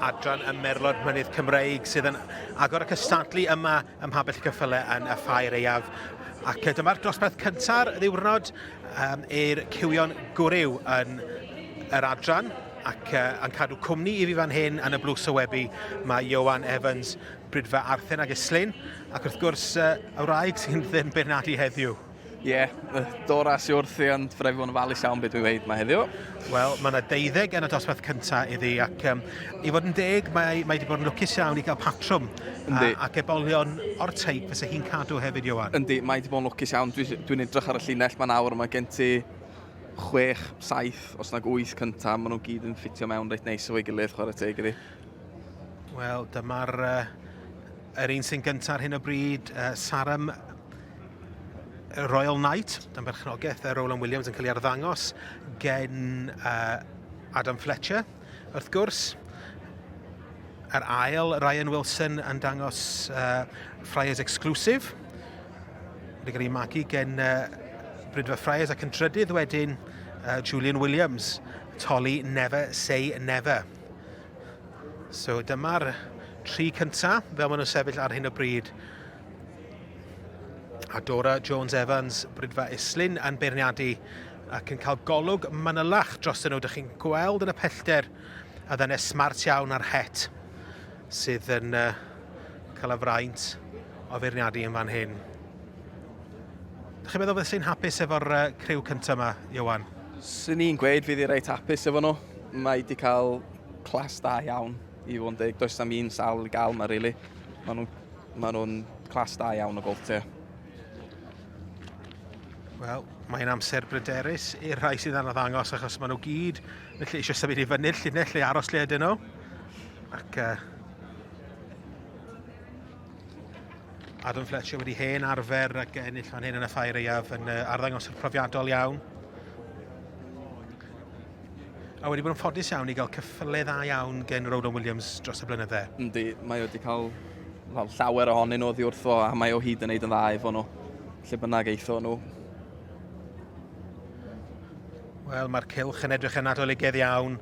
adran y Merlod Mynydd Cymreig sydd yn agor y cystadlu yma ym Mhabell Cyffyle yn y Ffair Aeaf. Ac dyma'r dosbarth cynta'r ddiwrnod um, i'r cywion gwryw yn yr adran ac uh, yn cadw cwmni i fi fan hyn yn y blws o webu mae Ioan Evans, Brydfa Arthen ag Islyn ac wrth gwrs uh, y wraig sy'n ddim beirniadu heddiw. Ie, yeah, Dora sy wrthi, ond rhaid fi fod yn ofalus iawn beth dwi'n dweud mae heddiw. Wel, mae yna deuddeg yn y dosbarth cyntaf iddi, ac um, i fod yn deg, mae, mae wedi bod yn lwcus iawn i gael patrwm a, ac ebolion o'r teip fysa hi'n cadw hefyd, Ioan. Yndi, mae wedi bod yn lwcus iawn. Dwi'n dwi edrych ar y llinell mae nawr, mae gen ti chwech, saith, os nag wyth cyntaf, maen nhw gyd yn ffitio mewn reit neis efo'i gilydd, chwarae teg iddi. Wel, dyma'r uh, yr un sy'n gyntaf ar hyn o bryd, uh, Saram Royal Knight, dan berchnogaeth Roland Williams yn cael ei arddangos gen uh, Adam Fletcher. Wrth gwrs, yr ail, Ryan Wilson yn dangos uh, Friars Exclusive. Wedi cael ei magu gen uh, Brydfa Friars ac yn trydydd wedyn uh, Julian Williams, Tolly Never Say Never. So dyma'r tri cyntaf fel maen nhw'n sefyll ar hyn o bryd. A Dora Jones-Evans, Brydfa Islyn yn beirniadu ac yn cael golwg manylach dros nhw. Dych chi'n gweld yn y pellter y ddynes smart iawn ar het sydd yn uh, cael y fraint o feirniadu yn fan hyn. Dych chi'n meddwl bydde sy'n hapus efo'r uh, criw cyntaf yma, Iwan? Swn i'n gweud fydd i reit hapus efo nhw. Mae wedi cael clas da iawn, i fod yn deg. Does na'm un sal i gael yma, really. Maen nhw'n Maen nhw'n clas da iawn o goltiau. Wel, mae'n amser bryderus i'r rhai sydd yn arddangos achos maen nhw gyd felly eisiau symud i fyny'r llinell neu aros lle ydyn nhw. Ac uh, Adam Fletcher wedi hen arfer ac ennill fan hyn yn y ffair aeaf yn uh, arddangoswr profiadol iawn. A wedi bod yn ffodus iawn i gael cyffyle dda iawn gen Roland Williams dros y blynydde. Yndi, mae o wedi cael well, llawer ohonyn nhw oddi wrtho a mae o hyd yn neud yn dda efo nhw, lle bynnag eitho nhw. Wel, mae'r cylch yn edrych yn adolygydd iawn.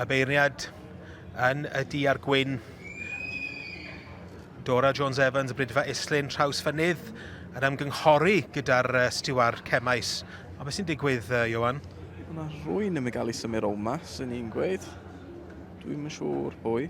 Y beirniad yn y du a'r gwyn. Dora Jones-Evans, Brydfa Islyn, Trawsfynydd, yn ymgynghori gyda'r stiward Cemais. A beth sy'n digwydd, Ioan? Mae yna rwy'n ddim yn cael ei symud rownd ma, sy'n ni'n gweud. Dwi'n yn siŵr pwy.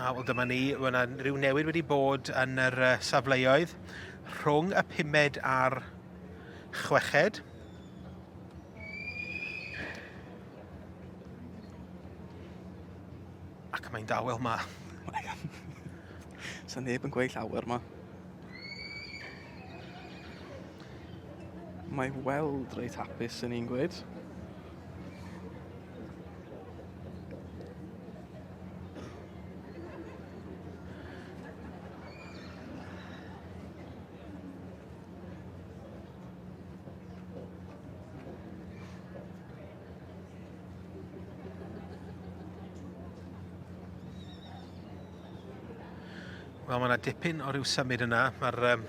A wel dyma ni, mae yna rhyw newid wedi bod yn yr safleoedd rhwng y pumed a'r chweched. Ac mae'n dawel ma. Sa neb yn gweud llawer ma. Mae weld reit hapus yn un gweud. Wel, mae yna dipyn o ryw symud yna. Mae'r um,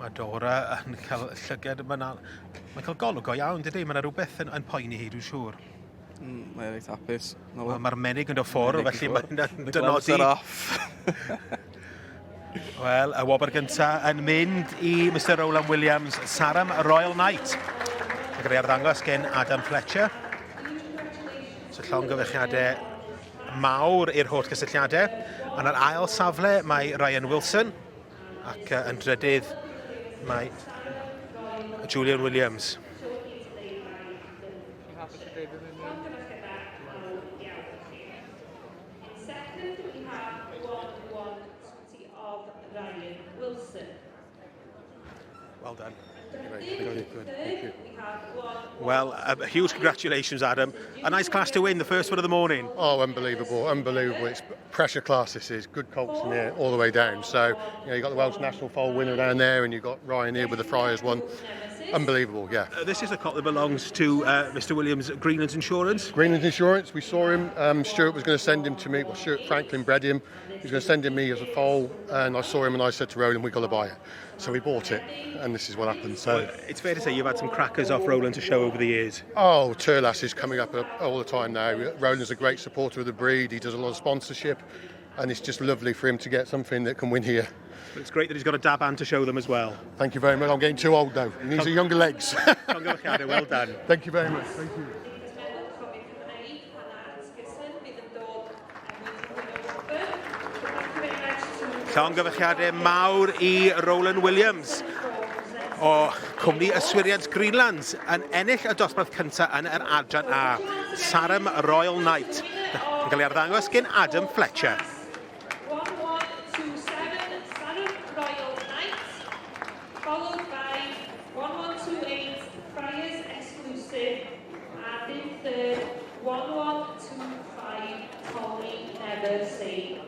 mae Dora yn cael llygad. Mae'n mae cael golwg go iawn, dydy? Mae yna rhywbeth yn, yn poeni hi, dwi'n siŵr. Mm, mae'n reit hapus. No. Wel, mae'r menig yn dod ffwrdd, felly mae'n dynodi. off. Wel, y wobr gyntaf yn mynd i Mr Roland Williams, Saram Royal Knight. Ac yn ei arddangos gen Adam Fletcher. So llongyfarchiadau mawr i'r holl gysylltiadau. Yn yr ail safle mae Ryan Wilson ac yn drydydd mae Julian Williams. Well done. Good, good, thank you. Well, a huge congratulations, Adam. A nice class to win, the first one of the morning. Oh, unbelievable, unbelievable. It's pressure class this is. Good colts in here all the way down. So, you know, you've got the Welsh National Foal winner down there and you've got Ryan here with the Friars one. Unbelievable, yeah. This is a colt that belongs to Mr Williams at Greenlands Insurance. Greenlands Insurance, we saw him. Stuart was going to send him to me. Well, Stuart Franklin bred him. He was going to send him me as a foal, and I saw him and I said to Roland, we've got to buy it. So we bought it, and this is what happened. So, well, it's fair to say you've had some crackers off Roland to show over the years. Oh, Turlas is coming up all the time now. Roland's a great supporter of the breed. He does a lot of sponsorship, and it's just lovely for him to get something that can win here. But it's great that he's got a Daban to show them as well. Thank you very much. I'm getting too old though. He needs younger legs. Well done. Thank you very much. Thank you. Llongyfarchiadau mawr i Roland Williams o cwmni Yswiriant Greenlands yn ennill y dosbarth cyntaf yn yr adran A. Sarum Royal Knight yn cael ei arddangos gen Adam Fletcher. 1127 Sarum Royal Knight, followed by 1128 Friars Exclusive, and in third 1125 Polly Never Say